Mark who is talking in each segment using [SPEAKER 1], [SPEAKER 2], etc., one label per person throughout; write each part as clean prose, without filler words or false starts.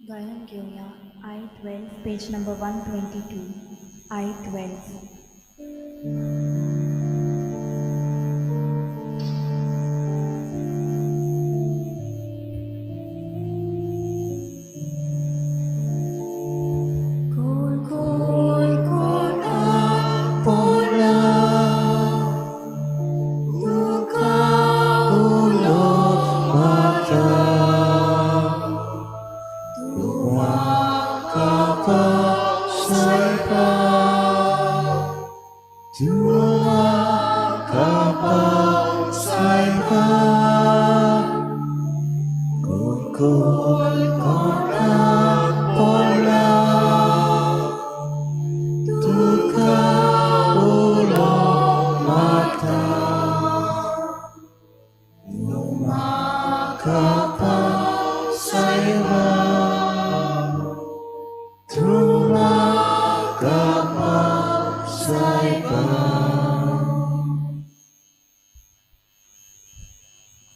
[SPEAKER 1] गायन घेवया I-12 page number 122 I-12.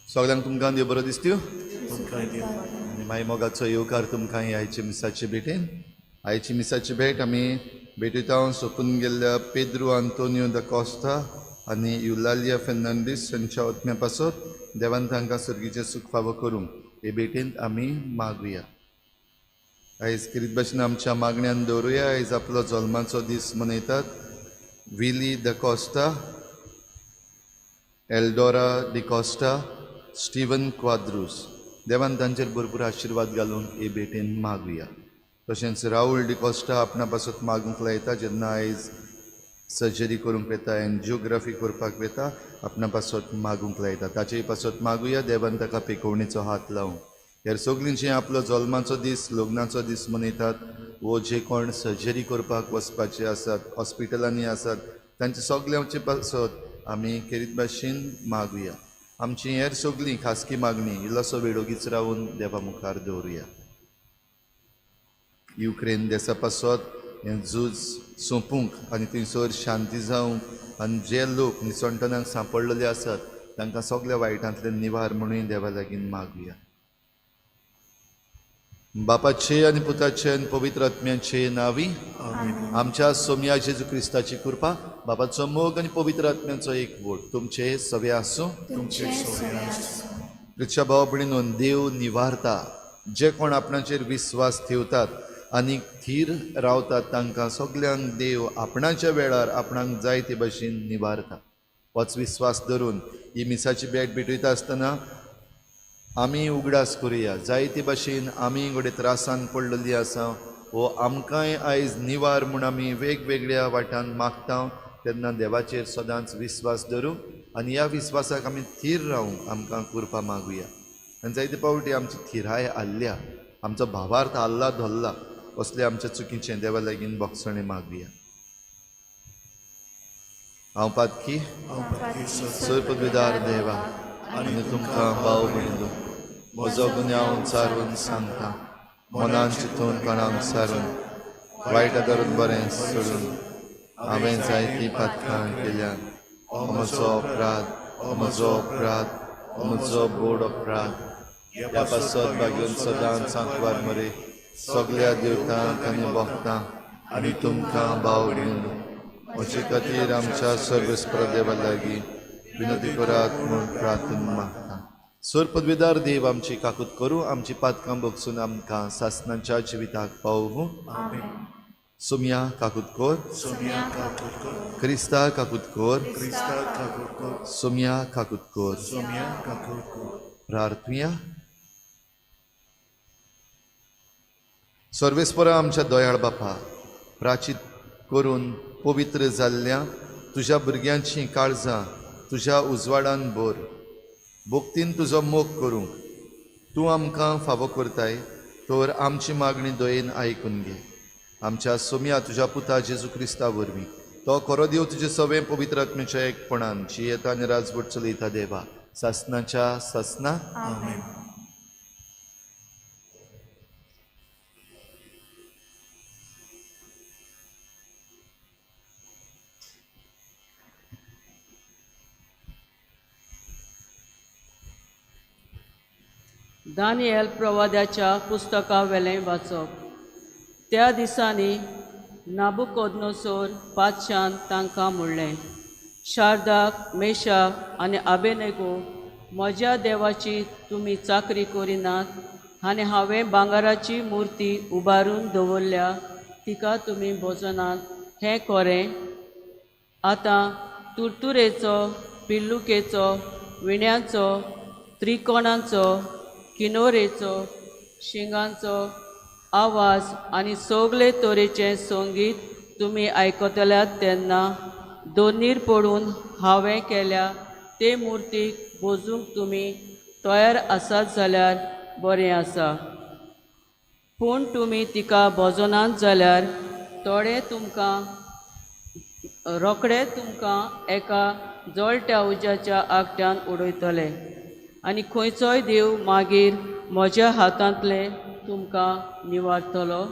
[SPEAKER 2] सगळ्यांक तुमकां देव बरो दिसत्यो आनी मागीर मोगाचो येवकार तुमकां आयचे मिसाचे भेटेन. आयची मिसाची भेट आमी भेटयता सोंपून गेल्ल्या पेद्रू आंतोनियो the Costa आनी युलालिया फेर्नांडीस हांच्या ओतम्या पासत देवान तांकां सर्गीचें सूख फावो करूंक हे भेटेंत आमी मागुया. आयज किरीत भाशेन आमच्या मागण्यान दवरुया. आयज आपलो जल्माचो दीस मनयतात Willy D'Costa, Eldora D'Costa, Steven Quadros. देवान तांचेर भरपूर आशिर्वाद घालून हे भेटेन मागुया. तशेंच राहुल डिकॉस्टा आपणा पासत मागूंक लायता जेन्ना आयज सर्जरी करूंक वता, एन्जियोग्राफी करपाक वता, आपणा पासत मागूंक लायता, ताचेय पासत मागुया. देवान ताका पेकोवणेचो हात लावूं. हेर सगळीं जी आपलो जल्माचो दीस, लग्नाचो दीस मनयतात वो जे कोण सर्जरी करपाक वचपाचे आसात, हॉस्पिटलांनी आसात, तांचे सगल्यांचे पासत आमी केरीत भाशेन मागुया. आमची हेर सगळीं खासगी मागणी इल्लोसो वेळोगीच रावन देवा मुखार दवरुया. युक्रेन देसा पासत हें झूज सोंपूंक आनी थंयसर शांती जावंक आनी जे लोक निसणटनाक सांपडलेले आसात तांकां सगल्या वायटांतले निवार म्हणून देवा लागीं मागुया. बापाचे आनी पुताचे आनी पवित्र आत्म्याचे नांवी आमच्या सोम्या जेजू क्रिस्ताची कृपा, बापाचो मोग आनी पवित्र आत्म्याचो एकवट तुमचे सगळे आसूं. क्रिस्ता भाव भयणीनो, देव निवारता. जे कोण आपणाचेर विस्वास ठेवतात आनी थीर रावतात तांकां सगल्यांक देव आपणाच्या वेळार आपणाक जाय ते भशेन निवारता. होच विस्वास धरून ही मिसाची भेट भेटयता आसतना आमी उगडास करुया. जायते भाशेन आमी घडये त्रासान पडलेली आसा वो आमकांय आयज निवार म्हूण आमी वेगवेगळ्या वाटान मागता तेन्ना देवाचेर सदांच विस्वास धरूं आनी ह्या विस्वासाक आमी थीर रावूंक आमकां कृपा मागुया. आनी जायते फावटी आमची थिराय आल्ल्या, आमचो भावार्थ आल्ला धरला, असले आमच्या चुकीचें देवा लागीं भोगसणें मागुया. हांव पातकी सर पदवीदार देवा आनी तुमकां भाव भयणीनो म्हजो गुन्यांव सारून सांगता, मनान चिंतून कोणाक सारून वायट धरून बरें सोडून हांवें जायतीं पातकां केल्यात. म्हजो अपराध, म्हजो अपराध, म्हजो बोड अपराध. ह्या पासत भाग्योन सदांच सांकवार मरे सगल्या देवतांक आनी भक्तांक आनी तुमकां भाव भयणीनो म्हजे खातीर आमच्या सर्वेस्पर देवा लागीं विनंती करात म्हूण प्रार्थना मागता. सर पदवीदार देव आमची काकूत करूं, आमची पातकां भोगसून आमकां सासनाच्या जिविताक पावूं. सोम्या काकूत कर, क्रिस्ता काकूत कर, सोम्या काकूत कर. प्रार्थुया. सर्वेस्परा आमच्या दयाळ बापा, प्राचीत करून पवित्र जाल्ल्या तुज्या भुरग्यांची काळजां तुज्या उजवाडान भर. भक्तीन तुजो मोग करूंक तूं आमकां फावो करताय तर आमची मागणी दयेन आयकून घे. आमच्या सोम्या तुज्या पुता जेजू क्रिस्ता वरवीं तो खरो देव तुजे सगळें पवित्र आत्म्याच्या एकपणान जियेता आनी राजवट चलयता देवा सासनाच्या सासना.
[SPEAKER 3] दानियल प्रवाद्याच्या पुस्तका वेलें वाचप. त्या दिसांनी नाबुकोदनोसोर पातशान तांकां म्हणलें, शारदाक, मेशाक आनी आबेनेगो, म्हज्या देवाची तुमी चाकरी करिनात आनी हांवें भांगराची मुर्ती उबारून दवरल्या तिका तुमी भोजनात हें खरें. आतां तुरतुरेचो, पिल्लुकेचो, विण्याचो, त्रिकोणाचो, किनोरेचो, शिंगांचो आवाज आनी सगळे तरेचें संगीत तुमी आयकतल्यात तेन्ना दोनीर पडून हांवें केल्या ते मुर्तीक बोजूंक तुमी तयार आसात जाल्यार बरें आसा. पूण तुमी तिका भोजनात जाल्यार थोडे तुमकां रोखडे तुमकां एका जळट्या उज्याच्या आगट्यान उडयतले आनी खंयचोय देव मागीर म्हज्या हातांतले तुमकां निवारतलो.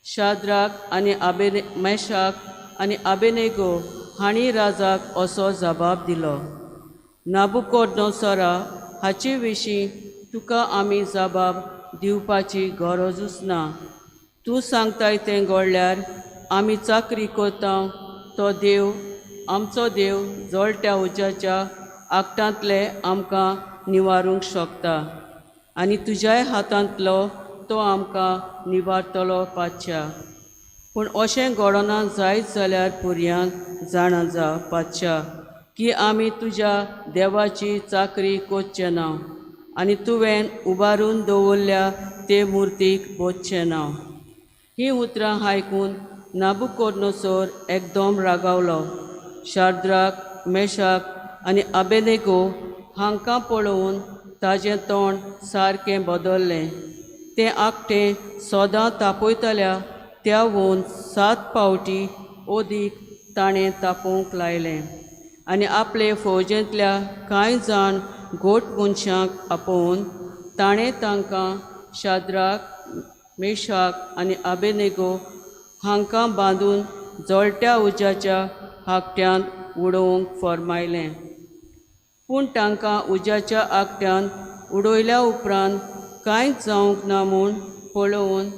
[SPEAKER 3] शाद्राक आनी आबेने मेशाक आनी आबेनेगो हांणी राजाक असो जबाब दिलो, नाबुकोदनोसरा हाचे विशीं तुका आमी जबाब दिवपाची गरजूच ना. तूं सांगताय तें घडल्यार आमी चाकरी करता तो देव आमचो देव जळट्या उज्याच्या आगटांतले आमकां निवारूंक शकता आनी तुज्याय हातांतलो तो आमकां निवारतलो पातशा. पूण अशें घडना जायत जाल्यार पुरयान जाणा जा पातशा की आमी तुज्या देवाची चाकरी करचे ना आनी तुवें उबारून दवरल्या ते मुर्तीक बोधचें ना. हीं उतरां आयकून नाबुकोदनोसोर एकदम रागावलो. शाद्राक, मेशाक आनी आबेनेगो हांकां पळोवन ताजें तोंड सारकें बदल्लें. तें आगटें सदां तापयतल्या त्या वोन 7 पावटी अदीक ताणें तापोवंक लायलें आनी आपले फौजेंतल्या कांय जाण घोट मनशांक आपोवन ताणें तांकां शाद्राक, मेशाक आनी आबेनेगो हांकां बांदून जळट्या उज्याच्या आगट्यांत उडोवंक फर्मायलें. पूण तांकां उज्याच्या आगट्यांत उडयल्या उपरांत कांयच जावंक ना म्हूण पळोवन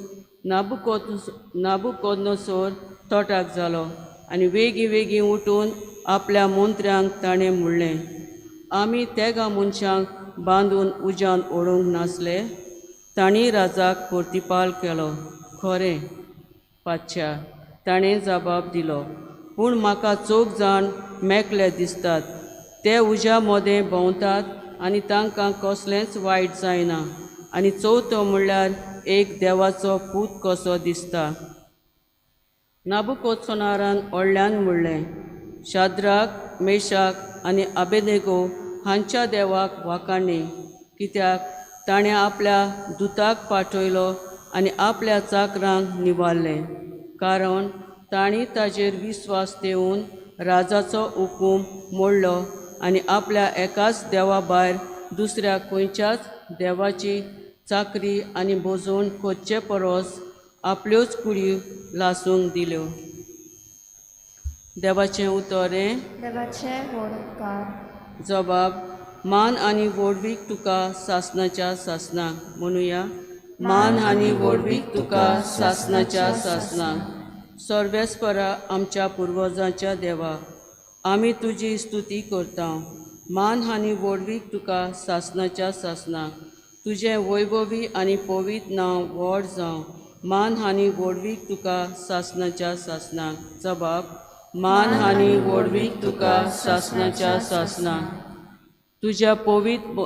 [SPEAKER 3] नाबुकोदनोसोर तोटाक जालो आनी वेगीं वेगीं उठून आपल्या मंत्र्यांक ताणें म्हणलें, आमी तेगां मनशांक बांदून उज्यांत उडोवंक नासले? तांणी राजाक प्रतिपाल केलो, खरें पातशा, ताणें जबाब दिलो, पूण म्हाका चौग जाण मेकळे दिसतात. ते उज्या मदें भोंवतात आनी तांकां कसलेंच वायट जायना आनी चवथो म्हणल्यार एक देवाचो पूत कसो दिसता. नाबुकोदनोसरान व्हडल्यान म्हणलें, शाद्राक, मेशाक आनी आबेनेगो हांच्या देवाक वाखाणणी, कित्याक ताणें आपल्या दुताक पाठयलो आनी आपल्या चाकरांक निवारलें, कारण तांणी ताजेर विस्वास देवन राजाचो हुकूम मोडलो आनी आपल्या एकाच देवा भायर दुसऱ्या खंयच्याच देवाची चाकरी आनी भोजवण करचे परस आपल्योच कुडी लासूंक दिल्यो. देवाचें उतर हें.
[SPEAKER 1] देवाचें व्हड उपकार.
[SPEAKER 3] जबाब, मान आनी व्हडवीक तुका सासणाच्या सासणाक. म्हणुया, मान आनी व्हडवीक तुका सासणाच्या सासणाक. सर्वेस्परा आमच्या पुर्वजांच्या देवा, आमी तुजी स्तुती करता. मान आनी व्हडवीक तुका सासणाच्या सासणाक. तुजें वैभवी आनी पवित्र नांव व्हड जावं. मान आनी व्हडवीक तुका सासणाच्या सासणाक. जबाब, मान आनी व्हडवीक तुका सासणाच्या सासणाक. तुज्या पवित्र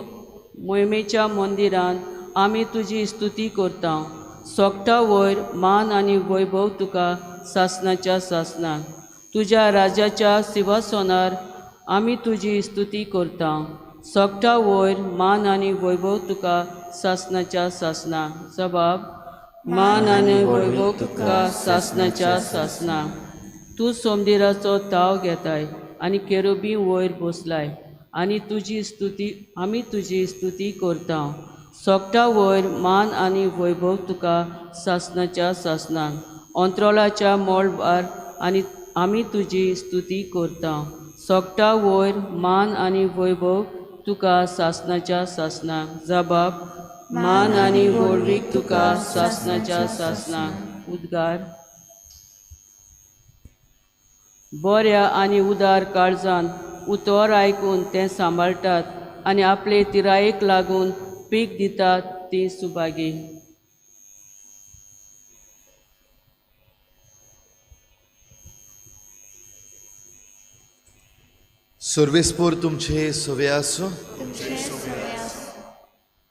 [SPEAKER 3] मोहिमेच्या मंदिरांत आमी तुजी स्तुती करता. सोगटा वयर मान आनी वैभव तुका सासणाच्या सासणाक. तुज्या राजाच्या सिंहासनार आमी तुजी स्तुती करता. सोगटा वयर मान आनी वैभव तुका सासणाच्या सासणाक. जबाब, मान आनी वैभव तुका सासणाच्या सासणाक. तूं सोमदिराचो ताव घेताय आनी केरुबी वयर बसलाय आनी तुजी स्तुती आमी तुजी स्तुती करता. सोगटा वयर मान आनी वैभव तुका सासणाच्या सासणाक. अंत्रोलाच्या मळबार आनी आमी तुजी स्तुती करता. सोगटा वयर मान आनी वैभव तुका सासणाच्या सासणाक. जबाब, मान आनी व्हडवीक तुका सासणाच्या सासना. उद्गार. बऱ्या आनी उदार काळजान उतर आयकून तें सांबाळटात आनी आपले तिरायेक लागून पीक दितात ती सुभागी.
[SPEAKER 2] सर्वेस्पोर तुमचे सवे आसूं.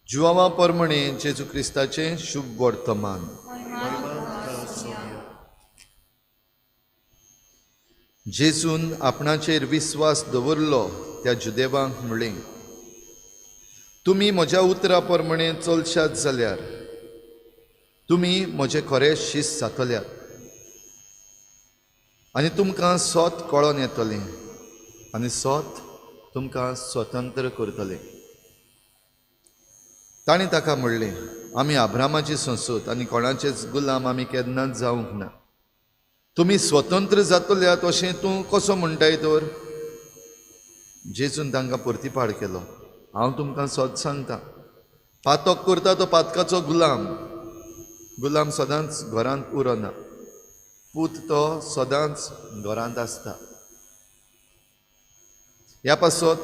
[SPEAKER 2] जुवावा परमणे जेजू क्रिस्ताचें शुभ वर्तमान. जेजून आपणाचेर विस्वास दवरलो त्या जुदेवांक म्हणलें, तुमी म्हज्या उतरा प्रमाणे चलशात जाल्यार तुमी म्हजे खरे शिस्त जातल्यात आनी तुमकां सोत कळोन येतलें आनी सोत तुमकां स्वतंत्र करतलें. ताणें ताका म्हणलें, आमी अब्रामाची संसद आनी कोणाचेच गुलाम आमी केन्नाच जावंक ना. तुमी स्वतंत्र जातल्यात अशें तूं कसो म्हणटाय तर? जेजून तांकां परतीपाड केलो, हांव तुमकां सत सांगता, पातक करता तो पातकाचो गुलाम. गुलाम सदांच घरांत उरना, पूत तो सदांच घरांत आसता. ह्या पासत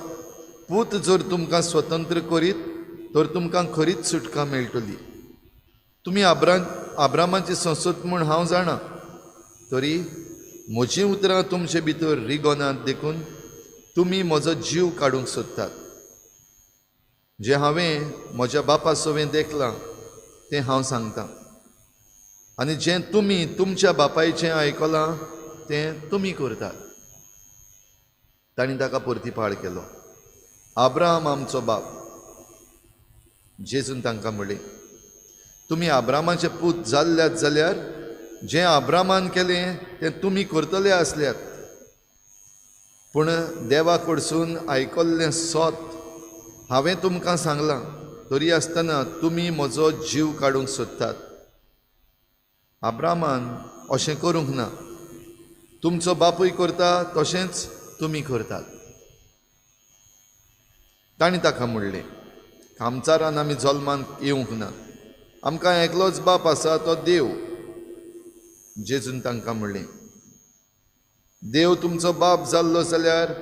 [SPEAKER 2] पूत जर तुमकां स्वतंत्र करीत तर तुमकां खरीच सुटका मेळटली. तुमी आब्रामाची संसद म्हूण हांव जाणा, तरी म्हजीं उतरां तुमचे भितर रिगोनात देखून तुमी म्हजो जीव काडूंक सोदतात. जें हांवें म्हज्या बापा सवें देखलां तें हांव सांगतां आनी जें तुमी तुमच्या बापायचें आयकलां तें तुमी करतात. तांणी ताका परतीपाड केलो, आब्राम आमचो बाप. जेजून तांकां म्हणलें, तुमी आब्रामाचे पूत जाल्ल्यात जाल्यार जें आब्रामान केलें तें तुमी करतले आसल्यात. पूण देवा कडसून आयकल्लें सोत हांवें तुमकां सांगलां, तरी आसतना तुमी म्हजो जीव काडूंक सोदतात. आब्रामान अशें करूंक ना, तुमचो बापूय करता तशेंच तुमी करतात. तांणी ताका म्हणलें, कामचारान आमी जल्मांत येवंक ना, आमकां एकलोच बाप आसा तो देव. जेजून तांकां म्हणलें, देव तुमचो बाप जाल्लो जाल्यार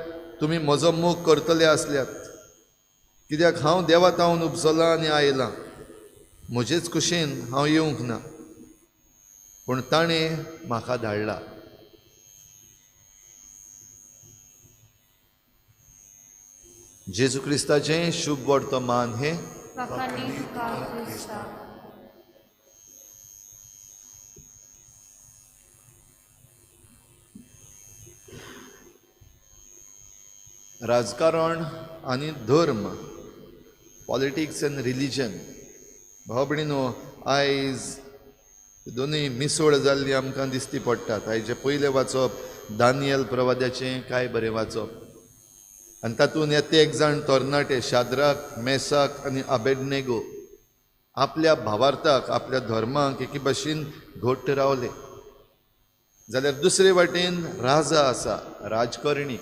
[SPEAKER 2] तुमी म्हजो मोग करतले आसल्यात, कित्याक हांव देवा तावन उपजलां आनी आयलां, म्हजेच खुशेन हांव येवंक ना, पूण ताणें म्हाका धाडला. जेजू क्रिस्ताचें शुभ वर्तमान हें. राजकारण आनी धर्म, पॉलिटिक्स एंड रिलीजन, भाव भयणीनो, आयज दोनूय मिसळ जाल्ली आमकां दिसती पडटात. आयजें पयलें वाचप दानियल प्रवाद्याचें काय बरें वाचप आनी तातूंत हे एक जाण तरणाटे शाद्राक, मेसाक आनी आबेडनेगो आपल्या भावार्थाक, आपल्या धर्माक एके भाशेन घट्ट रावले. जाल्यार दुसरे वाटेन राजा आसा, राजकर्णी,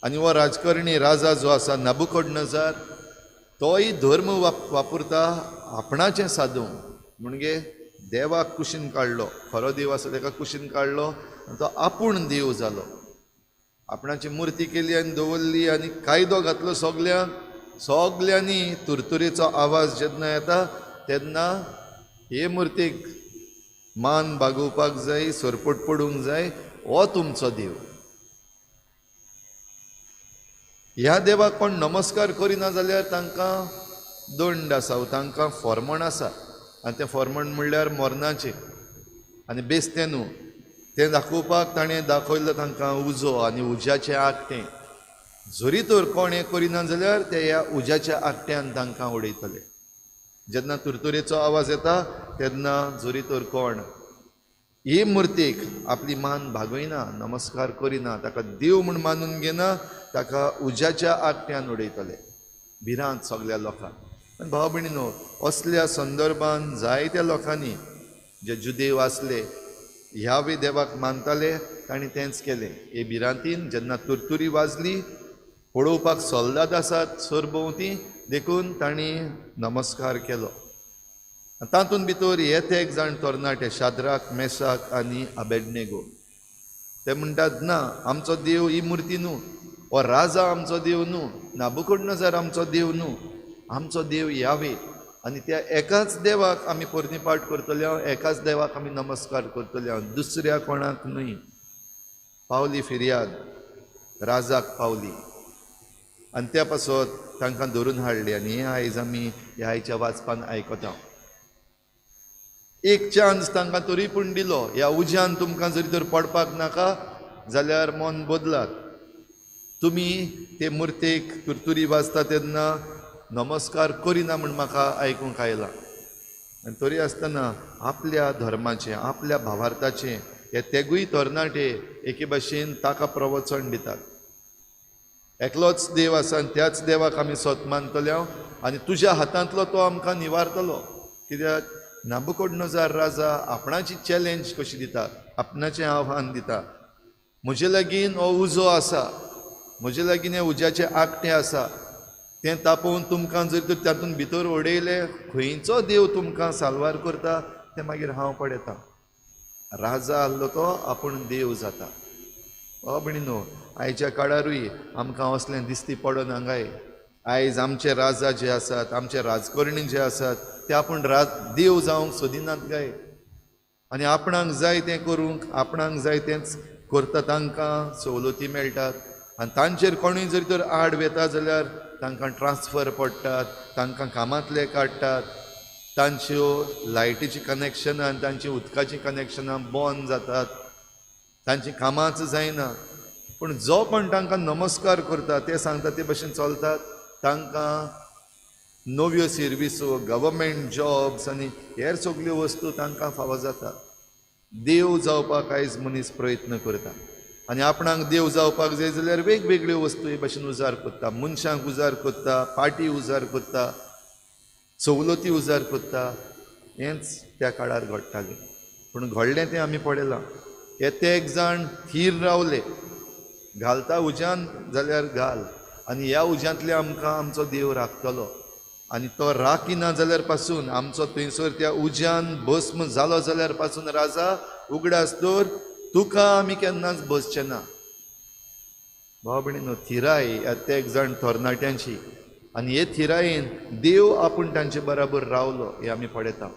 [SPEAKER 2] आनी हो राजकर्णी राजा जो आसा नबुकदनेझर, तोय धर्म वापरता आपणाचें सादूंक. म्हणजे देवाक कुशीन काडलो, खरो देव आसा ताका कुशीन काडलो आनी तो आपूण देव जालो. आपणाची मुर्ती केली आनी दवरली आनी कायदो घातलो सगल्यांक. सगल्यांनी तुरतुरेचो आवाज जेन्ना येता तेन्ना हे मुर्तीक मान बागोवपाक जाय, सरपट पडूंक जाय, हो तुमचो देव. ह्या देवाक कोण नमस्कार करिना जाल्यार तांकां दंड आसा, तांकां फॉर्मण आसा, आनी तें फॉर्मण म्हणल्यार मरणाचें. आनी बेस्तें न्हू, तें दाखोवपाक ताणें दाखयलो तांकां उजो आनी उज्याचें आगटें. जरी तर कोण हें करिना जाल्यार ते ह्या उज्याच्या आगट्यान तांकां उडयतले. जेन्ना तुरतुरेचो आवाज येता तेन्ना जरी तर कोण हे मुर्तीक आपली मान भागयना, नमस्कार करिना, ताका देव म्हूण मानून घेना, ताका उज्याच्या आगट्यान उडयतले. भिरांत सगल्या लोकांक. आनी भाव भयणीनो, असल्या संदर्भान जायत्या लोकांनी जे जुदेव आसले ह्या वे देवाक मानताले तांणी तेंच केलें. हे भिरांतीन जेन्ना तुरतुरी वाजली पळोवपाक सोल्दाद आसात सरभोंवती, देखून तांणी नमस्कार केलो. तातूंत भितर येत एक जाण तरणाटे, शाद्राक, मेसाक आनी अबेडनेगो. ते म्हणटात ना, आमचो देव ही मुर्ती न्हू, हो राजा आमचो देव न्हू, नाबुकोडनजार आमचो देव न्हू, आमचो देव यावे. आनी त्या एकाच देवाक आमी पोरणीपाठ करतले, एकाच देवाक आमी नमस्कार करतले, दुसऱ्या कोणाक न्हय. पावली फिर्याद राजाक पावली आनी त्या पासत तांकां धरून हाडली. आनी हें आयज आमी ह्या आयच्या वाचपान आयकता. एक चान्स तांकां तरी पूण दिलो, ह्या उज्यान तुमकां जरी तर पडपाक नाका जाल्यार मन बदलात, तुमी ते मुर्तेक तुरतुरी वाजता तेन्ना नमस्कार करिना म्हूण म्हाका आयकूंक आयलां. आनी तरी आसतना आपल्या धर्माचें, आपल्या भावार्थाचें हे तेगूय तरणाटे एके भाशेन ताका प्रवचन दितात. एकलोच देव आसा आनी त्याच देवाक आमी सत मानतले आनी तुज्या हातांतलो तो आमकां निवारतलो. कित्याक नाबुकोडनजार राजा आपणाची चॅलेंज कशी दिता, आपणाचें आव्हान दिता. म्हजे लागीं हो उजो आसा, म्हजे लागीं हें उज्याचें आगटें आसा, तें तापोवन तुमकां जर तर तातूंत भितर उडयलें, खंयचो देव तुमकां साल्वार करता तें मागीर हांव पळयतां. राजा आहलो तो आपूण देव जाता. बाबा आयच्या काळारूय आमकां असलें दिसती पडना हांगाय. आयज आमचे राजा जे आसात, आमचे राजकरणी जे आसात, ते आपूण देव जावंक सोदिनात काय, आनी आपणाक जाय तें करूंक, आपणाक जाय तेंच करता, तांकां सवलती मेळटात. आनी तांचेर कोणूय जरी तर आड वेता जाल्यार तांकां ट्रान्सफर पडटात, तांकां कामांतले काडटात, तांच्यो लायटीचीं कनेक्शनां आनी तांची उदकाचीं कनेक्शनां बंद जातात, तांचीं कामांच जायना. पूण जो कोण तांकां नमस्कार करता, ते सांगता ते भशेन चलतात, तांकां नव्यो सर्विसो, गव्हर्मेंट जॉब्स आनी हेर सगल्यो वस्तू तांकां फावो जातात. देव जावपाक आयज मनीस प्रयत्न करता आनी आपणाक देव जावपाक जाय जाल्यार वेगवेगळ्यो वस्तू हे भशेन उजार करता, मनशांक उजार करता, पार्टी उजार करता, सवलती उजार करता. हेंच त्या काळार घडटालें. पूण घडलें तें आमी पळयलां. हे ते एक जाण थीर रावले, घालता उज्यान जाल्यार घाल, आनी ह्या उज्यांतले आमकां आमचो देव राखतलो. आनी तो राखिना जाल्यार पासून आमचो थंयसर त्या उज्यान भस्म जालो जाल्यार पासून राजा उगडास दवर, तुका आमी केन्नाच बसचे ना. भाव भयणीनो, थिराय ह्या ते एक जाण तरणाट्यांची, आनी हे थिरायेन देव आपूण तांचे बराबर रावलो हें आमी पळयता.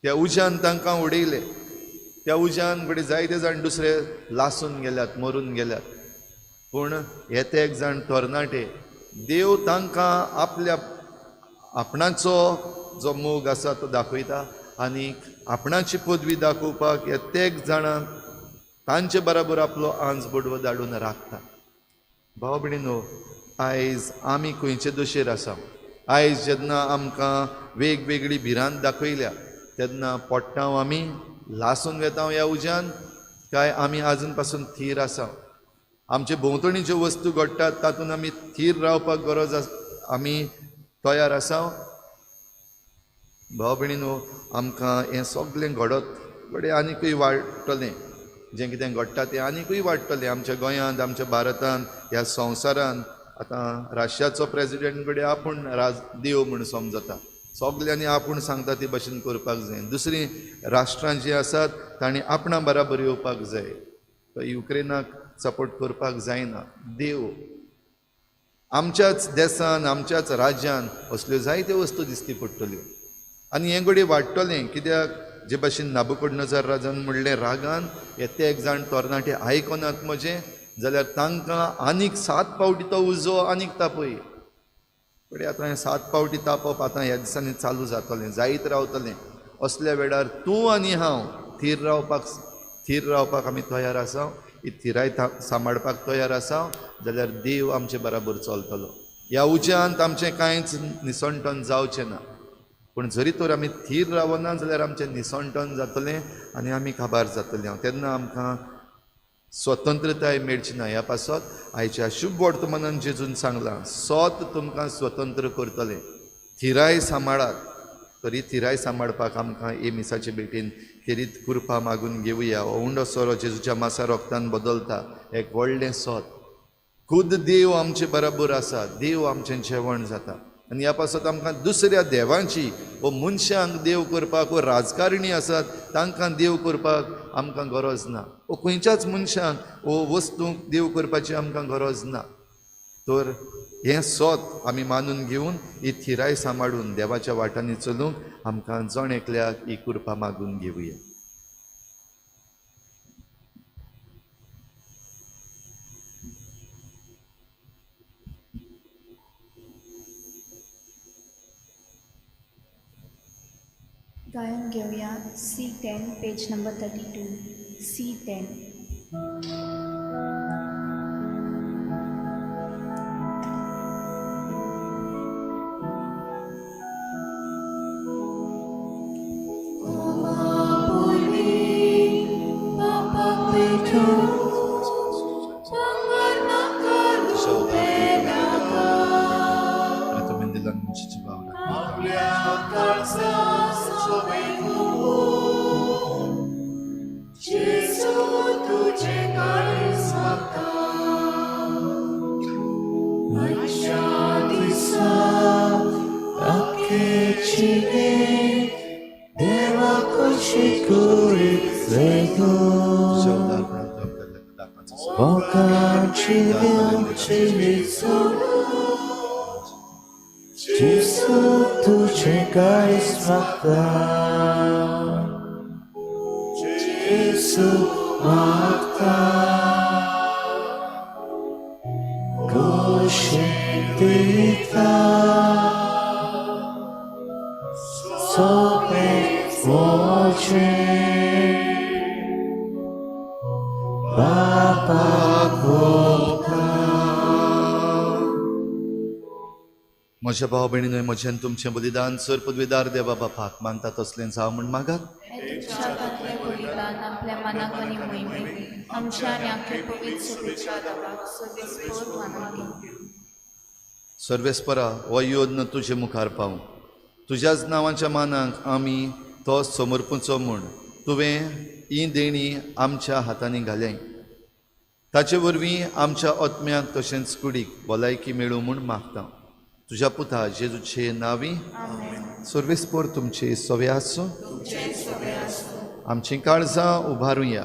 [SPEAKER 2] त्या उज्यान तांकां उडयले, त्या उज्यान घडये जायते जाण दुसरे लासून गेल्यात, मरून गेल्यात. पूण हे ते एक जाण तरणाटे देव तांकां आपल्या आपणाचो जो मोग आसा तो दाखयता आनी आपणाची पदवी दाखोवपाक ह्या तेग जाणांक तांचे बराबर आपलो आंज बडवो धाडून राखता. भाव भयणीनो, आयज आमी खंयचे दशेर आसा? आयज जेन्ना आमकां वेगवेगळी भिरांत दाखयल्या तेन्ना पडटा आमी, लासून वेता ह्या उज्यान, काय आमी आजून पासून थीर आसा? आमचे भोंवतणी ज्यो वस्तू घडटात तातूंत आमी थीर रावपाक गरज आसा, आमी तयार आसा? भाव भयणीनो, आमकां हें सगळें घडत घडये आनीकूय वाडटलें, जें कितें घडटा तें आनीकूय वाडटलें आमच्या गोंयांत, आमच्या भारतांत, ह्या संवसारांत. आतां राशियाचो प्रेजिडेंट घडये आपूण देव म्हूण समजता, सगल्यांनी आपूण सांगता ते भशेन करपाक जाय. दुसरीं राष्ट्रां जीं आसात तांणी आपणा बराबर येवपाक जाय, युक्रेनाक सपोर्ट करपाक जायना. देव आमच्याच देसान, आमच्याच राज्यान असल्यो जायत्यो वस्तू दिसती पडटल्यो आनी हें घडये वाडटलें. कित्याक जे भाशेन नाबुकोडनजार राजान म्हणलें रागान, हे ते एक जाण तरणाटे आयकनात म्हजें जाल्यार तांकां आनीक 7 फावटी तो उजो आनीक तापय. घडये आतां हें 7 फावटी तापप आतां ह्या दिसांनी चालू जातलें, जायत रावतलें. असल्या वेळार तूं आनी हांव थीर रावपाक आमी तयार आसा, ही थिराय सांबाळपाक तयार आसा जाल्यार देव आमचे बराबर चलतलो. ह्या उज्यांत आमचें कांयच निसणटन जावचें ना, पूण जरी तर आमी थीर रावना जाल्यार आमचें निसणटन जातलें आनी आमी काबार जातले. तेन्ना आमकां स्वतंत्रताय मेळची ना. ह्या पासत आयच्या शुभ वर्तमानान जेजून सांगलां, सत तुमकां स्वतंत्र करतलें, थिराय सांबाळात. तरी थिराय सांबाळपाक आमकां हे मिसाचे भेटीन खेरीत कृपा मागून घेवया. हो उंडो सोरो जेजूच्या मासा रोगतान बदलता, एक व्हडलें सत. खुद देव आमचे बराबर आसा, देव आमचें जेवण जाता. आनी ह्या पासत आमकां दुसऱ्या देवांची वो मनशांक देव करपाक वो राजकारणी आसात तांकां देव करपाक आमकां गरज ना, वो खंयच्याच मनशांक वो वस्तूंक देव करपाची आमकां गरज ना. तर हें सत आमी मानून घेवन ही थिराय सांबाळून देवाच्या वाटांनी चलूंक आमकां जण एकल्याक ही कृपा मागून घेवया.
[SPEAKER 1] गायन घेवया C10 page number 32 C10.
[SPEAKER 2] म्हज्या भाव भयणीनय म्हजें तुमचें बलिदान सर पदवीदार देवा बापाक मानता तसलें जावं म्हूण मागात.
[SPEAKER 1] बलिदान आपल्या मनाक आनी मोहिमेक आमच्या आनी आख्या पवित्र सभेच्या देवाक सर्वेस्पर मानाक.
[SPEAKER 2] सर्वेस्परा हो योद्न तुजे मुखार पावूं, तुज्याच नांवाच्या मानाक आमी तो समर्पूचो म्हूण तुवें ही देणी आमच्या हातांनी घालें. ताचे वरवीं आमच्या आत्म्याक तशेंच कुडीक भलायकी मेळूं म्हूण मागता. तुज्या पुता जेजूचे नांवी सर्वेस्पर तुमचे सवे आसूं. आमचीं काळजां उबारुया.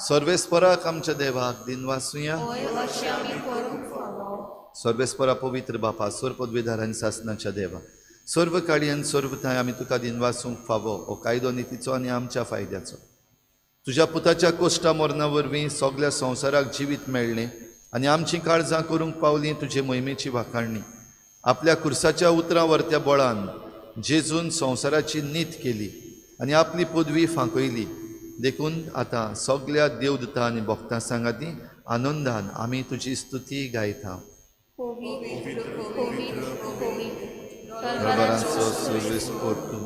[SPEAKER 2] सर्वेस्पराक आमच्या देवाक दिनवासुया. सर्वेस्परा पवित्र बापा, सर्व पदवीधार आनी सासनाच्या देवा, सर्व काळी आनी सर्व ठांय आमी तुका दिनवासूंक फावो हो कायदो नितीचो आनी आमच्या फायद्याचो. तुज्या पुताच्या कोश्टा मरणा वरवीं सगल्या संवसाराक जिवीत मेळ्ळें आनी आमचीं काळजां करूंक पावलीं तुजे मोहिमेची वाखाणणी. आपल्या खुर्साच्या उतरां वरत्या बळान जेजून संवसाराची नीत केली आनी आपली पदवी फांकयली. देखून आतां सगल्या देवदूतां आनी भक्तां सांगाती आनंदान आमी तुजी स्तुती गायता. दरबारांचो सर्वेस्पर तूं,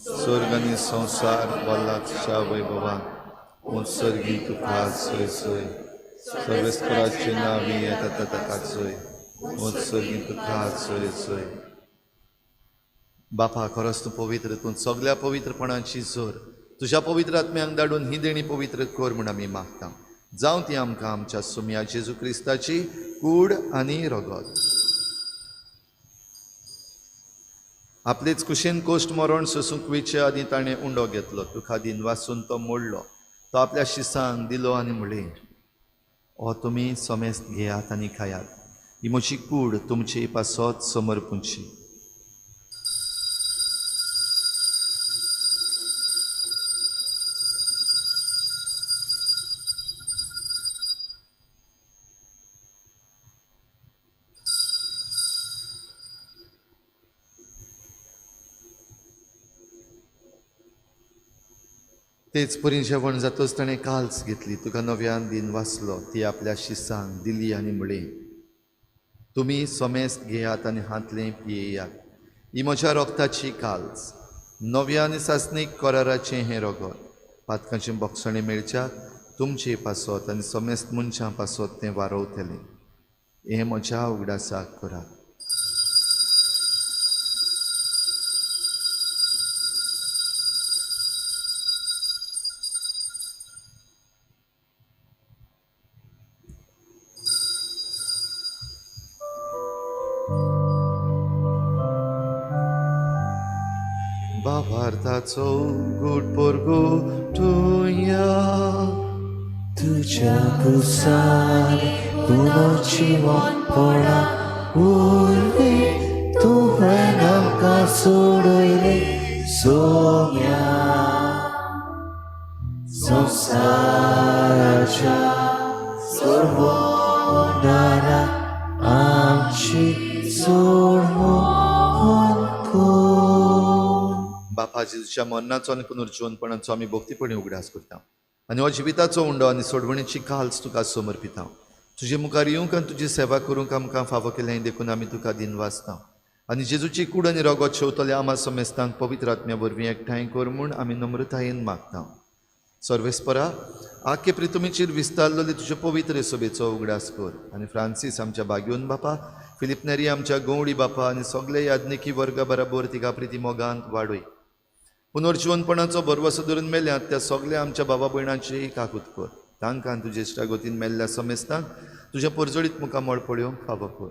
[SPEAKER 2] स्वर्ग आनी संवसार भरला तुज्या वैभवान. उत्सर्गी तुका सोय सोय, सर्वेस्पराचे नांवी येता ताका सोय, उत्सर्गी तुका सोय सोय. बापा, खरोच तूं पवित्र, तूं सगल्या पवित्रपणाची जोर. तुज्या पवित्र आत्म्यांक धाडून ही देणी पवित्र कर म्हूण आमी मागता. जावं ती आमकां आमच्या सुमया जेजू क्रिस्ताची कूड आनी रगत. आपलेच कुशीन कोश्ट मरण सोसूंक वयचे आदीं ताणें उंडो घेतलो, तुका दिनवासून तो मोडलो, तो आपल्या शिसांक दिलो आनी म्हणलें, हो तुमी समेस्त घेयात आनी खायात, ही म्हजी कूड तुमचे पासत समर्पूंची. तेच परी जेवण जातच ताणें काल्स घेतली, तुका नव्यान दिन वाचलो, ती आपल्या शिसांक दिली आनी म्हणलें, तुमी समेस्त घेयात आनी हांतलें पियेयात, ही म्हज्या रोगताची काल्स, नव्या आनी सासणीक कराराचें हें रगत, पातकांचें बक्षणें मेळच्याक तुमचे पासत आनी समेस्त मनशां पासत तें वारवतलें. हें म्हज्या उगडासाक करात. भावार्थाचो गूट परगटुया.
[SPEAKER 4] तुज्या कुसानी पुनर्जिवनपणा वरवीं तुवें आमकां सोडयलें सोम्या. संवसाराच्या सोडवणारा आमची सोडवण कर.
[SPEAKER 2] बापा जेजूच्या मरणाचो आनी पुनर्जिवनपणाचो आमी भक्तीपणी उगडास करता आनी हो जिविताचो उंडो आनी सोडवणेची काल्स तुका समर्पिता. तुजे मुखार येवंक आनी तुजी सेवा करूंक आमकां फावो केलें देखून आमी तुका दिनवासता आनी जेजूची कूड आनी रगत शेवतल्या आमा समेस्तांक पवित्र आत्म्या वरवीं एकठांय कर म्हूण आमी नम्रतायेन मागता. सर्वेस्परा आखे प्रितुमीचेर विस्तारलेले तुजे पवित्र सभेचो उगडास कर आनी फ्रांसीस आमच्या बाग्योन बापा, फिलीप नेरी आमच्या गवळी बापा आनी सगळे याज्ञिकी वर्गा बराबर तिका प्रिती मोगांत वाडय. पुनर्जिवनपणाचो भरवसो धरून मेल्यात त्या सगळ्या आमच्या बाबा भयणांची काकूत कर. तांकां तुजे इश्टागतीन मेल्ल्या समेस्तांक तुज्या परजळीत मुखामळ पळोवंक फावो कर.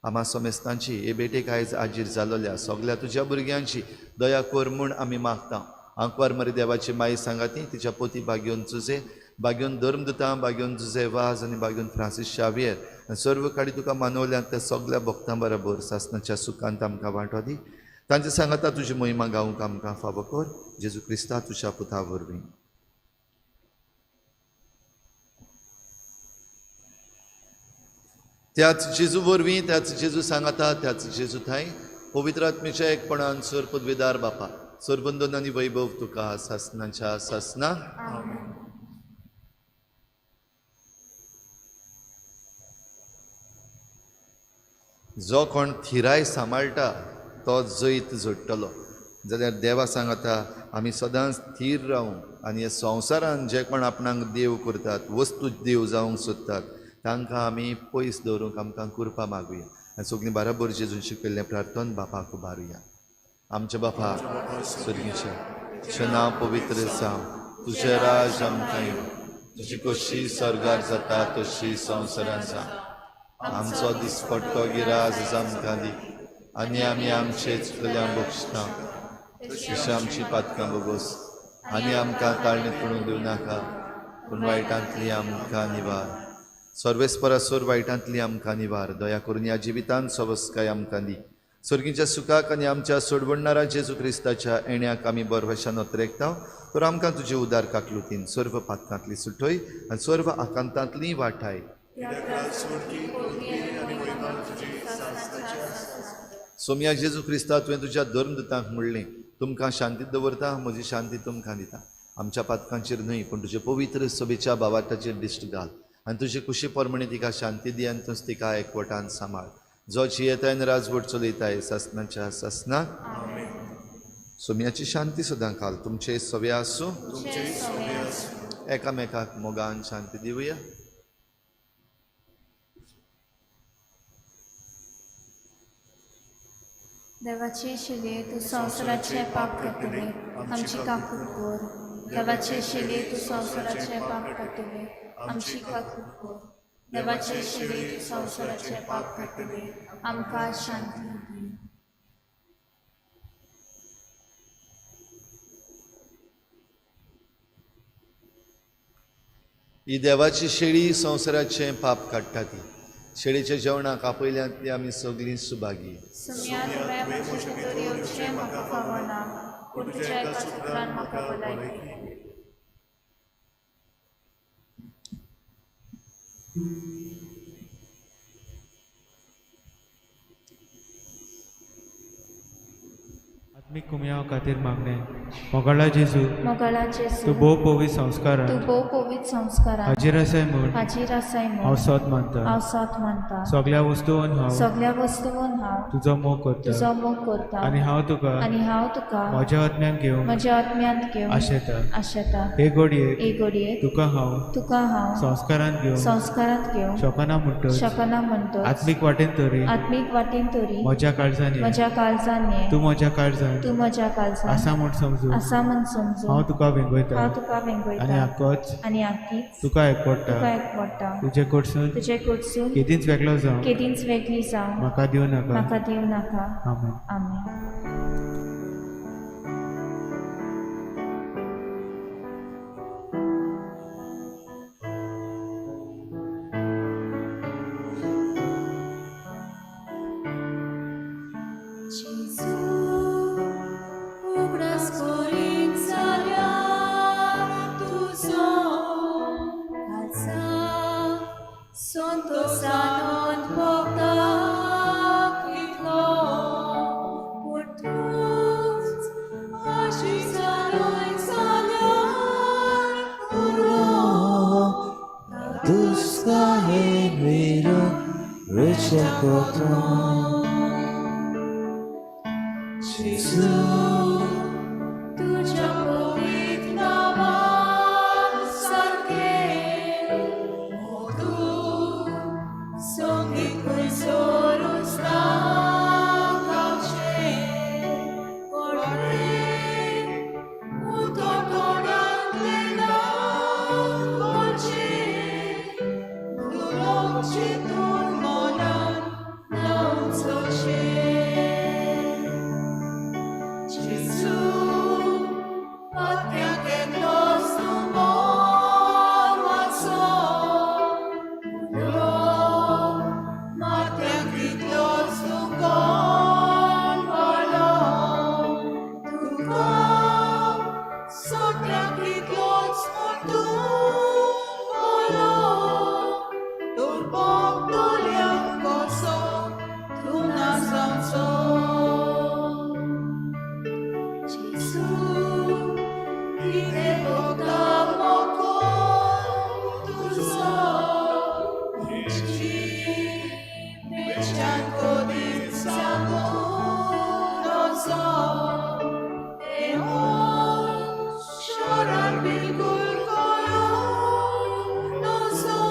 [SPEAKER 2] आमा समेस्तांची हे भेटेक आयज आजीर जालोल्या सगळ्या तुज्या भुरग्यांची दया कर म्हूण आमी मागता. आंकवार मरे देवाची माई सांगाती तिच्या पोती बाग्योन जुजे, बाग्योन धर्मदुतां, बाग्योन जुजे वाज आनी बाग्योन फ्रांसीस शावियर आनी सर्व काडी तुका मानवल्यात त्या सगळ्या भक्तां बराबर सासनाच्या सुखांत आमकां वांटो दी. तांचे सांगाता तुजी महिमा गावंक आमकां फावो कर. जेजू क्रिस्ता तुज्या पुता वरवीं. त्याच जेजू वरवीं, त्याच जेजू सांगाता, त्याच जेजू थांय पवित्र आत्मेच्या एकपणान सर पदवेदार बापा, सरबंदन आनी वैभव तुका सासनाच्या सासना. जो कोण थिराय सांबाळटा तो जैत जोडटलो. जाल्यार देवा सांगाता आमी सदांच थीर रावूंक आनी ह्या संवसारान जे कोण आपणाक देव करतात, वस्तू देव जावंक सोदतात तांकां आमी पयस दवरूंक आमकां कृपा मागुया आनी सगळीं बराबर जेजून शिकयल्लें प्रार्थन बापाक उबारुया. आमच्या बापा स्वर्गीच्या, तुजें नांव पवित्र जावं, तुजें राज आमकां येवं, तुजी कशी स्वर्गार जाता तशी संवसारान जावं. आमचो दिसपट्टो गिराज आमकां दी आनी आमी आमचे चुकल्या बक्षता तशी आमची पातकां बोगोस आनी आमकां ताळणीत पडूंक दिवं नाका, पूण वायटांतली आमकां निवार. सर्वेस्परासोर वायटांतली आमकां निवार. दया करून ह्या जिवितांत सवस्काय आमकां दी. स्वर्गीच्या सुखाक आनी आमच्या सोडवणणारा जेजू क्रिस्ताच्या येण्याक आमी बरवशान अत्रेकता तर आमकां तुजे उदार काकलुतीन सर्व पातकांतली सुटय आनी सर्व आकांतांतली वाठाय. सोम्या जेजू क्रिस्ता, तुवें तुज्या धर्मदुतांक म्हणलें, तुमकां शांती दवरता, म्हजी शांती तुमकां दिता. आमच्या पातकांचेर न्हय पूण तुजे पवित्र सभेच्या भावार्थाचेर दिश्ट घाल आनी तुजे कुशी प्रमाणे तिका शांती दी आनी तूंच तिका एकवटान सांबाळ. जो जियेताय आनी राजवट चलयताय सासनाच्या सासना. सोम्याची शांती सदां काल तुमचे सवे आसूं. एकामेकाक मोगान शांती दिवया.
[SPEAKER 1] देवाचे शिले तूं संवसाराचें पाप काडटले, आमची काकूट कर. देवाचे शिले तूं संवसाराचें पाप काडटले, आमची काकूट कर. देवाचे शिले तूं संवसाराचें पाप काडटले, आमकां शांती दी.
[SPEAKER 2] ही देवाची शेळी संवसाराचें पाप काडटा. ती शेळीच्या जेवणाक आपयल्यांतली आमी सगळीं सुभागी.
[SPEAKER 5] आत्मीक कुमयाव खातीर मागणें. मोगाळा जेजू,
[SPEAKER 1] मोगाळा जेजू,
[SPEAKER 5] तूं भोव पवित्र संस्कारान,
[SPEAKER 1] तूं भोव पवित्र संस्कारान
[SPEAKER 5] हाजीर आसाय म्हूण,
[SPEAKER 1] हाजीर आसाय म्हूण
[SPEAKER 5] हांव सोद मानता,
[SPEAKER 1] हांव सोद मानता.
[SPEAKER 5] सगळ्या वस्तून हांव,
[SPEAKER 1] सगळ्या वस्तून हांव
[SPEAKER 5] तुजो मोग करता,
[SPEAKER 1] तुजो मोग करता
[SPEAKER 5] आनी हांव तुका,
[SPEAKER 1] आनी हांव तुका
[SPEAKER 5] म्हज्या आत्म्यान घेवंक,
[SPEAKER 1] म्हज्या आत्म्यांत घेवंक
[SPEAKER 5] आशेता,
[SPEAKER 1] आशेता.
[SPEAKER 5] हे घडयेक,
[SPEAKER 1] हे घडयेक
[SPEAKER 5] तुका हांव,
[SPEAKER 1] तुका हांव
[SPEAKER 5] संस्कारांत घेवंक,
[SPEAKER 1] संस्कारांत घेवंक
[SPEAKER 5] शकना म्हणटच,
[SPEAKER 1] शकना म्हणटच,
[SPEAKER 5] आत्मीक वाटेन तरी,
[SPEAKER 1] आत्मीक वाटेन तरी
[SPEAKER 5] म्हज्या काळजान,
[SPEAKER 1] म्हज्या काळजान,
[SPEAKER 5] तूं म्हज्या काळजान,
[SPEAKER 1] तूं म्हज्या काळजान
[SPEAKER 5] आसा म्हूण समजून,
[SPEAKER 1] आसा म्हूण समजून
[SPEAKER 5] हांव तुका वेंगयता,
[SPEAKER 1] हांव तुका वेंगयता
[SPEAKER 5] आनी आकोच,
[SPEAKER 1] आनी आकीच
[SPEAKER 5] तुका एकवडटा,
[SPEAKER 1] तुका एकवडटा.
[SPEAKER 5] तुजे कडसून,
[SPEAKER 1] तुजे कडसून
[SPEAKER 5] केदींच वेगळो जावं,
[SPEAKER 1] केदींच वेगळी जावं
[SPEAKER 5] म्हाका दिवं नाका,
[SPEAKER 1] म्हाका दिवं नाका.
[SPEAKER 5] आमेन.
[SPEAKER 1] आमेन. जेजू उगडास करीन जाल्यार तुजो काळजा संतोषानंद भोगता कितलो पूण तूंच आशी जालोय जाल्यार पुरो.
[SPEAKER 4] Duskahin viru richakoton.
[SPEAKER 1] जेजू तुज्या पवित्र नांवा सारकें मोदू संगीत खंयसरूच ना गावचें कोणें उतर तोंडांतलें ना बोलचें दुलोक चिंतून मनान ना उंचोचें. जेजू पात्याक एकलोच तूं मोर्वाचो उलो मात्याक इतलोच तूं कोण वाडलो तुका सोट्याक इतलोच म्हूण तूं बोलो तर भोगतल्यांक कसो तूं ना जावचो. जेजू कितें भोगता मोगो तुजो जी बेच्यान कदीच सांगूं नजो तें शरार बिलकुल करूं नजो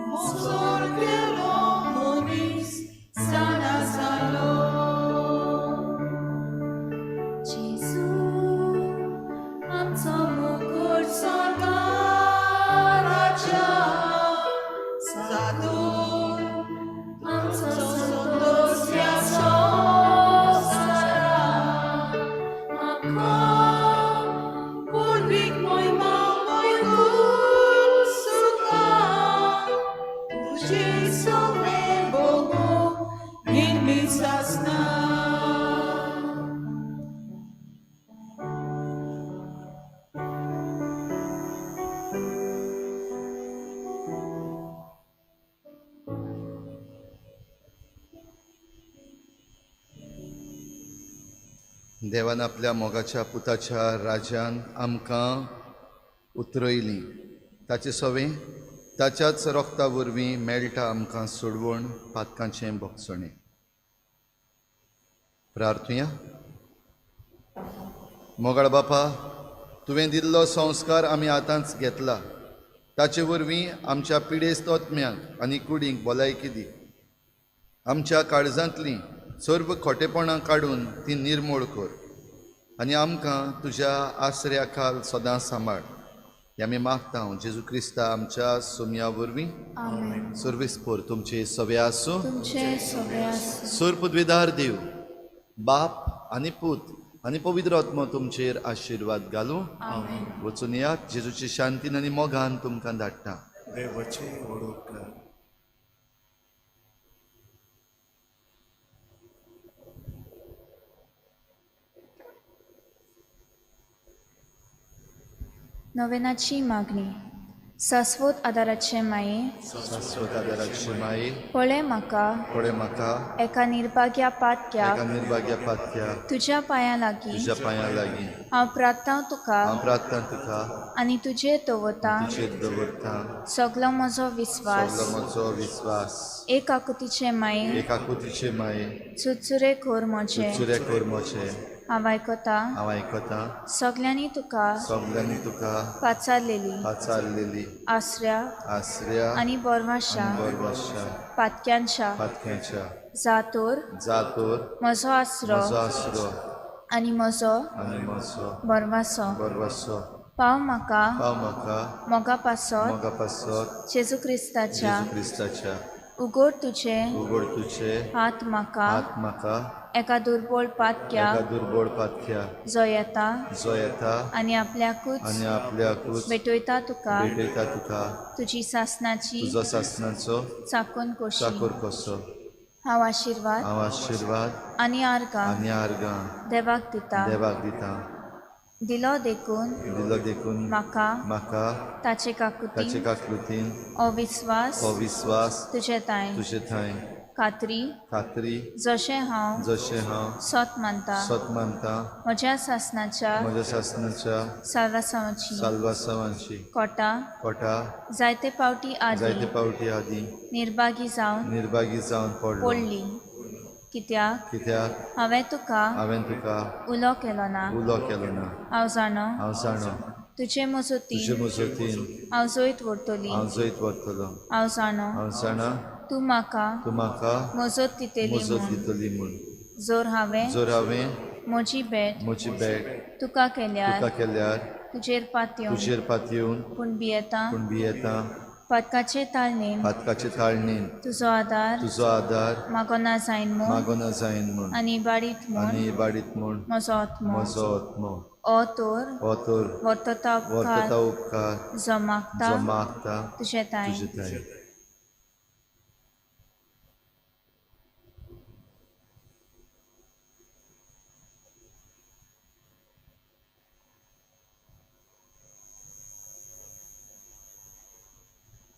[SPEAKER 1] मोसोर केलो मनीस जाणा जालो. जेजू आमचो मुकुट सरकाराच्या जादूर आमचो संतोष ह्या संवसारा आमकां पूर्वीक मोहिमा मोयकूल सुखा तुजे सगळें भोगूंक निर्मी सासना.
[SPEAKER 2] देवान आपल्या मोगाच्या पुताच्या राज्यान आमकां उतरयली ताचे सवें ताच्याच रोगता वरवीं मेळटा आमकां सोडवण पातकांचें भोगसणें. प्रार्थुया. मोगाळ बापा, तुवें दिल्लो संस्कार आमी आतांच घेतला, ताचे वरवीं आमच्या पिडेस्त आत्म्यांक आनी कुडींक भलायकी दी. आमच्या काळजांतलीं सर्व खोटेपणां काडून ती निर्मूळ कर आनी आमकां तुज्या आसऱ्या खाल सदां सांबाळ. हें आमी मागता जेजू क्रिस्ता आमच्या सोमया वरवीं.
[SPEAKER 1] आमेन.
[SPEAKER 2] सर्वेस्पोर तुमचे सवे आसूं.
[SPEAKER 1] तुमचे सगळे आसूं.
[SPEAKER 2] सोर पदवीदार देव बाप आनी पूत आनी पवित्र आत्मो तुमचेर आशिर्वाद घालूं.
[SPEAKER 1] आमेन.
[SPEAKER 2] वचून यात, जेजूची शांतीन आनी मोगान तुमकां धाडटा.
[SPEAKER 6] देवाचे वडूक.
[SPEAKER 1] नवेनाची मागणी. शाश्वत आदाराचे माये,
[SPEAKER 2] शाश्वत आदाराची माये,
[SPEAKER 1] पळय म्हाका
[SPEAKER 2] पळय म्हाका
[SPEAKER 1] एका निर्भाग्या पातक्याक,
[SPEAKER 2] एका निर्भाग्या पातक्याक,
[SPEAKER 1] तुज्या पांयां लागीं
[SPEAKER 2] तुज्या पांयां लागीं
[SPEAKER 1] हांव प्रार्थना तुका
[SPEAKER 2] हांव प्रार्थना तुका
[SPEAKER 1] आनी तुजेर दवरतां
[SPEAKER 2] तुजेर दवरतां
[SPEAKER 1] सगलो म्हजो विस्वास.
[SPEAKER 2] सगलो म्हजो विस्वास.
[SPEAKER 1] एक आकुतीचे माये,
[SPEAKER 2] एक आकुतीचे माये,
[SPEAKER 1] चुरचुरे कर म्हजे,
[SPEAKER 2] चुरचुरे कर म्हजे.
[SPEAKER 1] हांव आयकतां
[SPEAKER 2] हांव आयकतां
[SPEAKER 1] सगल्यांनी तुका
[SPEAKER 2] सगल्यांनी तुका
[SPEAKER 1] पाचारलेली
[SPEAKER 2] पाचारलेली
[SPEAKER 1] आसऱ्या
[SPEAKER 2] आसऱ्या
[SPEAKER 1] आनी बोरवाशा
[SPEAKER 2] बरवाशा
[SPEAKER 1] पातक्यांच्या
[SPEAKER 2] पातक्यांच्या
[SPEAKER 1] जातोर
[SPEAKER 2] जातोर
[SPEAKER 1] म्हजो आसरो
[SPEAKER 2] म्हजो आसरो
[SPEAKER 1] आनी म्हजो
[SPEAKER 2] आनी म्हजो
[SPEAKER 1] बोरवासो.
[SPEAKER 2] बरवासो.
[SPEAKER 1] पाव म्हाका
[SPEAKER 2] पाव म्हाका
[SPEAKER 1] मोगा पासत
[SPEAKER 2] मोगा पासत
[SPEAKER 1] जेजू क्रिस्ताच्या
[SPEAKER 2] जेजू क्रिस्ताच्या
[SPEAKER 1] उगड तुजे
[SPEAKER 2] उगड तुजे
[SPEAKER 1] हात म्हाका
[SPEAKER 2] हात म्हाका
[SPEAKER 1] एका दुर्बळ पातक्याक
[SPEAKER 2] एका दुर्बळ पातक्याक
[SPEAKER 1] जो येता
[SPEAKER 2] जो येता
[SPEAKER 1] आनी आपल्याकूच
[SPEAKER 2] आनी आपल्याकूच
[SPEAKER 1] भेटयता तुका
[SPEAKER 2] भेटयता तुका
[SPEAKER 1] तुजी सासनाची
[SPEAKER 2] तुजो सासनाचो
[SPEAKER 1] चाकून कोशी.
[SPEAKER 2] चाकोर कसो.
[SPEAKER 1] हांव आशिर्वाद
[SPEAKER 2] हांव आशिर्वाद
[SPEAKER 1] आनी आर्गां
[SPEAKER 2] आनी आर्गां
[SPEAKER 1] देवाक दिता.
[SPEAKER 2] देवाक दिता.
[SPEAKER 1] दिलो देखून
[SPEAKER 2] दिलो देखून
[SPEAKER 1] म्हाका
[SPEAKER 2] म्हाका
[SPEAKER 1] ताचे
[SPEAKER 2] ताचे
[SPEAKER 1] काकुतीन
[SPEAKER 2] काकृतीन
[SPEAKER 1] हो विस्वास
[SPEAKER 2] हो विस्वास
[SPEAKER 1] तुजे थांय
[SPEAKER 2] तुजे थंय
[SPEAKER 1] खात्री
[SPEAKER 2] खात्री
[SPEAKER 1] जशें हांव
[SPEAKER 2] जशें हांव
[SPEAKER 1] सत मानता
[SPEAKER 2] सत मानता
[SPEAKER 1] म्हज्या सासणाच्या
[SPEAKER 2] म्हज्या सासणाच्या
[SPEAKER 1] साल्वासांवाची
[SPEAKER 2] साल्वासावांची
[SPEAKER 1] कोटा
[SPEAKER 2] कोटा
[SPEAKER 1] जायते पावटी
[SPEAKER 2] जायते
[SPEAKER 1] आदी
[SPEAKER 2] पावटी आदी
[SPEAKER 1] निर्भागी जावन
[SPEAKER 2] निर्भागी जावन पडलो.
[SPEAKER 1] पडली कित्याक
[SPEAKER 2] कित्याक
[SPEAKER 1] हांवें तुका
[SPEAKER 2] हांवें तुका
[SPEAKER 1] उलो केलो ना.
[SPEAKER 2] उलो केलो ना.
[SPEAKER 1] हांव जाणो
[SPEAKER 2] हांव जाणो
[SPEAKER 1] तुजे
[SPEAKER 2] तुजे
[SPEAKER 1] मजतीन
[SPEAKER 2] मजतीन
[SPEAKER 1] हांव जैत व्हरतली.
[SPEAKER 2] हांव जैत व्हरतलो.
[SPEAKER 1] हांव जाणो
[SPEAKER 2] हांव जाणा
[SPEAKER 1] तूं म्हाका
[SPEAKER 2] तूं म्हाका
[SPEAKER 1] मजत दितली
[SPEAKER 2] मजत
[SPEAKER 1] म्हूण.
[SPEAKER 2] दितली म्हूण.
[SPEAKER 1] जर हांवें
[SPEAKER 2] जर हांवें
[SPEAKER 1] म्हजी भेट
[SPEAKER 2] म्हजी भेट
[SPEAKER 1] तुका केल्यार
[SPEAKER 2] तुका केल्यार
[SPEAKER 1] तुजेर पातयेवन
[SPEAKER 2] तुजेर पातयेवन
[SPEAKER 1] पूण भियेता
[SPEAKER 2] पूण भियेता
[SPEAKER 1] पातकाचे ताळणेन
[SPEAKER 2] पातकाचे ताळणेन
[SPEAKER 1] तुजो आदार
[SPEAKER 2] तुजो आदार
[SPEAKER 1] मागोना जायन म्हूण
[SPEAKER 2] मागोना जायन म्हूण
[SPEAKER 1] आनी इबाडीत म्हूण
[SPEAKER 2] आनी इबाडीत म्हूण
[SPEAKER 1] म्हजो आत्मो
[SPEAKER 2] म्हजो आत्मो
[SPEAKER 1] हो तर
[SPEAKER 2] हो तर
[SPEAKER 1] वर्तता
[SPEAKER 2] वर्तता
[SPEAKER 1] उपकार
[SPEAKER 2] उपकार
[SPEAKER 1] जो मागता
[SPEAKER 2] जो मागता
[SPEAKER 1] तुजे थांय.
[SPEAKER 2] तुजे थांय.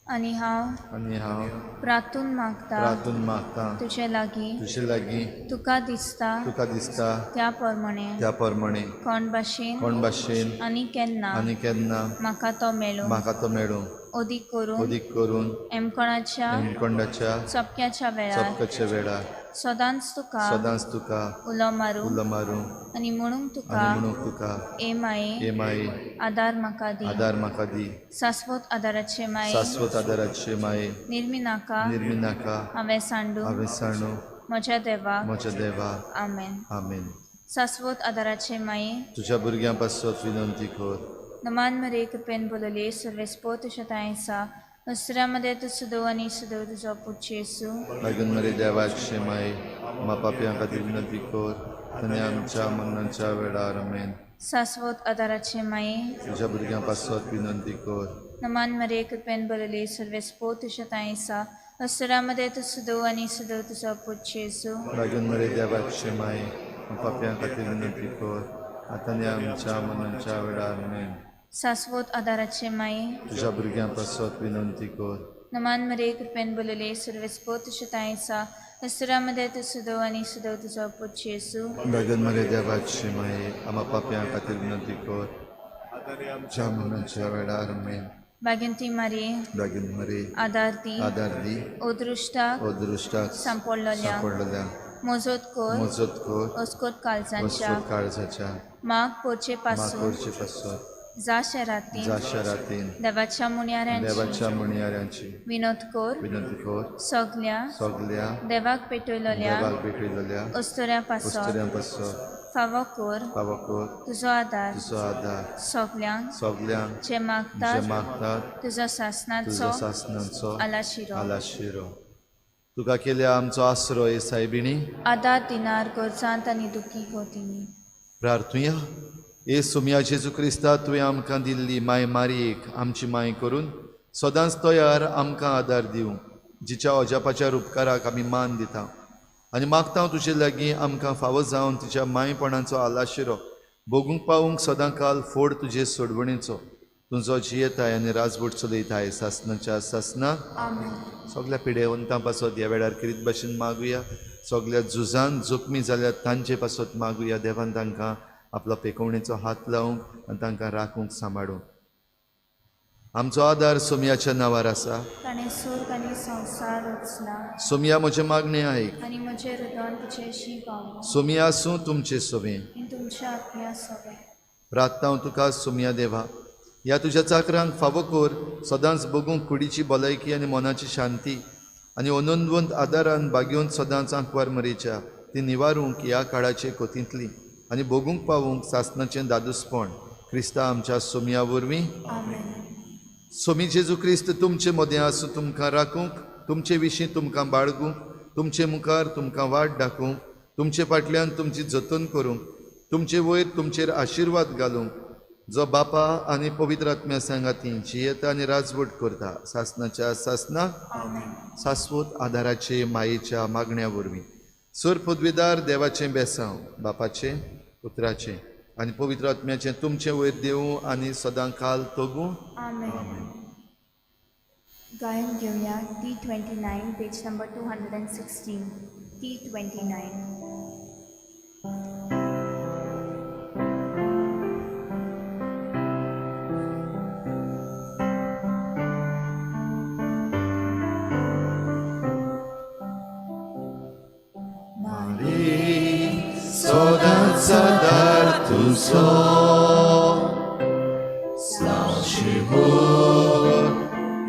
[SPEAKER 1] आनी हांव
[SPEAKER 2] आनी हांव
[SPEAKER 1] प्रार्थून मागता
[SPEAKER 2] प्रार्थून मागता
[SPEAKER 1] तुजे लागीं
[SPEAKER 2] तुजे लागीं
[SPEAKER 1] तुका दिसता
[SPEAKER 2] तुका दिसता
[SPEAKER 1] त्या प्रमाणे
[SPEAKER 2] त्या प्रमाणे
[SPEAKER 1] कोण भाशेन
[SPEAKER 2] कोण भाशेन
[SPEAKER 1] आनी केन्ना
[SPEAKER 2] आनी केन्ना
[SPEAKER 1] म्हाका तो मेळूं
[SPEAKER 2] म्हाका तो मेळूं
[SPEAKER 1] अदीक करून
[SPEAKER 2] अदीक करून
[SPEAKER 1] हेमकोणाच्या
[SPEAKER 2] हेमकोंडाच्या
[SPEAKER 1] चपक्याच्या वेळार
[SPEAKER 2] चपकाच्या वेळार
[SPEAKER 1] सदांच तुका
[SPEAKER 2] सदांच तुका
[SPEAKER 1] उलो मारूं
[SPEAKER 2] उलो मारूं
[SPEAKER 1] आनी म्हणूंक तुका
[SPEAKER 2] आनी म्हणूंक तुका
[SPEAKER 1] ए माये
[SPEAKER 2] ए माये
[SPEAKER 1] आदार म्हाका दी.
[SPEAKER 2] आदार म्हाका दी.
[SPEAKER 1] शाश्वत आदाराचे माये
[SPEAKER 2] शाश्वत आदाराचे माये
[SPEAKER 1] निर्मिनाका
[SPEAKER 2] निर्मिनाका
[SPEAKER 1] हांवें सांडू
[SPEAKER 2] हांवें सांडू
[SPEAKER 1] म्हज्या देवा.
[SPEAKER 2] म्हज्या देवा.
[SPEAKER 1] आमेन.
[SPEAKER 2] आमेन.
[SPEAKER 1] शाश्वत आदाराचे माये
[SPEAKER 2] तुज्या भुरग्यां पासत विनंती कर.
[SPEAKER 1] नमान मरे कृपेन बोलले सर्वेस्पो तुज्या थांय आसा दुसऱ्या मदें तूं सुदव आनी सुदव तुजो पूत जेजू.
[SPEAKER 2] लागून मरे देवाचे माये मा पापयां खातीर विनंती कर आनी आमच्या मरणाच्या वेळार. आमेन.
[SPEAKER 1] शाश्वत आदाराचे माये
[SPEAKER 2] तुज्या भुरग्यां पासत विनंती कर.
[SPEAKER 1] नमान मरे कृपेन बोलले सर्वेस्पो तुज्या थांय आसा दुसऱ्या मदें तूं सुदव आनी सुदव तुजो पूत जेजू.
[SPEAKER 2] लागून मरे देवाचे माये मा पापयां खातीर विनंती कर आतां आनी आमच्या मरणाच्या वेळार. आमेन.
[SPEAKER 1] शाश्वत आदाराचे माये
[SPEAKER 2] तुज्या भुरग्यां पासत विनंती कर.
[SPEAKER 1] नमान मरे कृपेन बोलले सर्वेस्पो तुज्या थांय आसा दुसऱ्या मदें तूं सुदव आनी सुदव तुजो पूत जेजू.
[SPEAKER 2] लागून मरे देवाचे माये आमा पापयां खातीर विनंती कर आमच्या मरणाच्या वेळार. आमेन.
[SPEAKER 1] भाग्यंती मारये
[SPEAKER 2] लागून मरे
[SPEAKER 1] आदार दी
[SPEAKER 2] आदार दी
[SPEAKER 1] अदृश्टाक
[SPEAKER 2] अदृश्टाक
[SPEAKER 1] सांपडलेल्या
[SPEAKER 2] सांपडलेल्या
[SPEAKER 1] मजत कर
[SPEAKER 2] मजत कर
[SPEAKER 1] अस्कोत काळजांच्या
[SPEAKER 2] वस्तू काळजाच्या
[SPEAKER 1] माग पोरचे पासून
[SPEAKER 2] माकोडचे पासून
[SPEAKER 1] जा शहरातीन
[SPEAKER 2] जा शहरातीन
[SPEAKER 1] देवाच्या मुन्याऱ्यांची
[SPEAKER 2] देवाच्या म्हणयाऱ्यांची
[SPEAKER 1] विनोद कर
[SPEAKER 2] विनंती कर
[SPEAKER 1] सगल्या
[SPEAKER 2] सगल्या
[SPEAKER 1] देवाक पेटयलेल्या
[SPEAKER 2] देवाक भेटयलेल्या
[SPEAKER 1] अस्तुऱ्यां पासत
[SPEAKER 2] वस्तुऱ्यां पासून
[SPEAKER 1] फावो कर
[SPEAKER 2] फावो कर
[SPEAKER 1] तुजो आदार
[SPEAKER 2] तुजो आदार
[SPEAKER 1] सगल्यांक
[SPEAKER 2] सगल्यांक
[SPEAKER 1] जे
[SPEAKER 2] जे
[SPEAKER 1] मागतात
[SPEAKER 2] मागतात
[SPEAKER 1] तुजो सासणाचो
[SPEAKER 2] तुजो सासणाचो
[SPEAKER 1] आलाशिरो.
[SPEAKER 2] आलाशिरो. तुका केल्या आमचो आसरो हे सायबिणी
[SPEAKER 1] आदार दिनार गरजांत आनी दुखी गोतींनी.
[SPEAKER 2] प्रार्थुया. ए सोमया जेजू क्रिस्ता तुवें आमकां दिल्ली माय मारयेक आमची माय करून सदांच तयार आमकां आदार दिवंक जिच्या अजापाच्या रुपकाराक आमी मान दिता आनी मागता तुजे लागीं आमकां फावो जावन तिच्या मायपणाचो आलाशिरो भोगूंक पावूंक सदां काल फोड तुजे सोडवणेचो तुजो जियेताय आनी राजवट चलयताय सासणाच्या सासना. सगल्या पिडेवंतां पासत ह्या वेळार किरीत भाशेन मागुया. सगल्या झुजान जखमी जाल्यार तांचे पासत मागुया. देवान तांकां आपलो पेकोवणेचो हात लावंक आनी तांकां राखूंक सांबाळूंक. आमचो आदार सोमयाच्या नांवार आसा.
[SPEAKER 1] ताणें स्वर्ग आनी संवसार रचला
[SPEAKER 2] सोमया म्हजें मागणें आयक
[SPEAKER 1] आनी म्हजें हृदय तुजेशी पावलो.
[SPEAKER 2] सोमया आसूं तुमचे सोबें
[SPEAKER 1] आनी तुमच्या आत्म्या सोबें.
[SPEAKER 2] प्रार्थना तुका सोमया देवा ह्या तुज्या चाकरांक फावो कर सदांच भोगूंक कुडीची भलायकी आनी मनाची शांती आनी अनंदवंत आदारान बागेवन सदांच आंकवार मरेच्या ती निवारूंक ह्या काळाचे कोतींतली आनी भोगूंक पावूंक सासणाचें दादूसपण क्रिस्ता आमच्या सोमया वरवीं. सोमी जेजू क्रिस्त तुमचे मदें आसूं तुमकां राखूंक तुमचे विशीं तुमकां बाळगूंक तुमचे मुखार तुमकां वाट दाखोवंक तुमचे फाटल्यान तुमची जतन करूंक तुमचे वयर तुमचेर आशिर्वाद घालूंक जो बापा आनी पवित्र आत्म्या सांगाती जियेता आनी राजवट करता सासनाच्या सासना सास्वत आधाराचे मायेच्या मागण्या वरवीं सर पदवीदार देवाचें बेसांव बापाचें पुत्राचें आनी पवित्र आत्म्याचें तुमचें वयर देवूं आनी सदां काल तगूं.
[SPEAKER 1] आमेन. गायन घेवया T 29, page number 216. T 29.
[SPEAKER 2] सदांच आदार तुजो सावशिवूर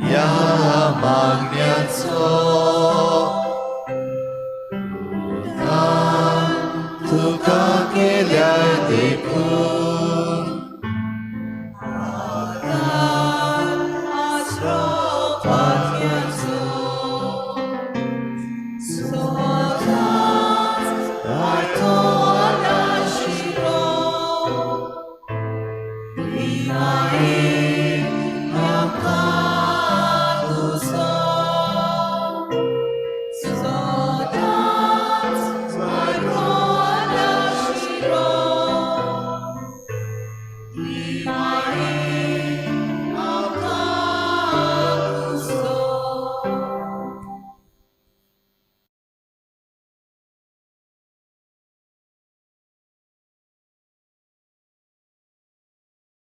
[SPEAKER 2] ह्या मागण्याचो तुका तुका.